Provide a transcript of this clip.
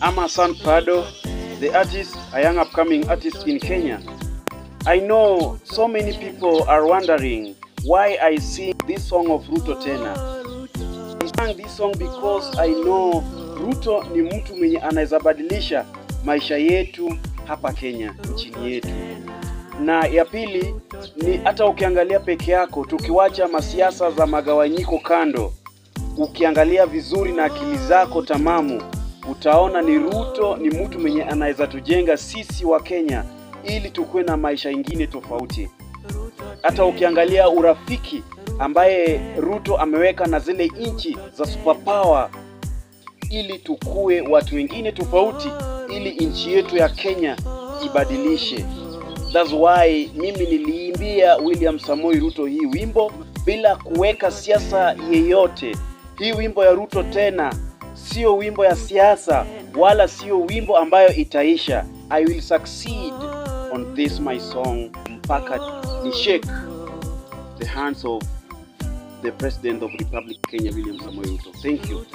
I'm Hassan Prado, the artist, a young upcoming artist in Kenya. I know so many people are wondering why I sing this song of Ruto Tena. I sang this song because I know Ruto ni mtu mwenye anaweza badilisha maisha yetu hapa Kenya, nchini yetu. Na ya pili ni hata ukiangalia peke yako, tukiwacha masiasa za magawanyiko kando, ukiangalia vizuri na akili zako tamamu, utaona ni Ruto ni mtu mwenye anaweza tujenga sisi wa Kenya ili tukuwe na maisha ingine tofauti. Hata ukiangalia urafiki ambaye Ruto ameweka na zile nchi za superpower ili tukue watu wengine tofauti, ili nchi yetu ya Kenya ibadilishe. That's why mimi niliimbia William Samoei Ruto hii wimbo bila kuweka siasa yeyote. Hii wimbo ya Ruto Tena sio wimbo ya siasa wala sio wimbo ambayo itaisha. I will succeed on this my song mpaka ni shake the hands of the President of Republic Kenya, William Samoei Ruto. Thank you.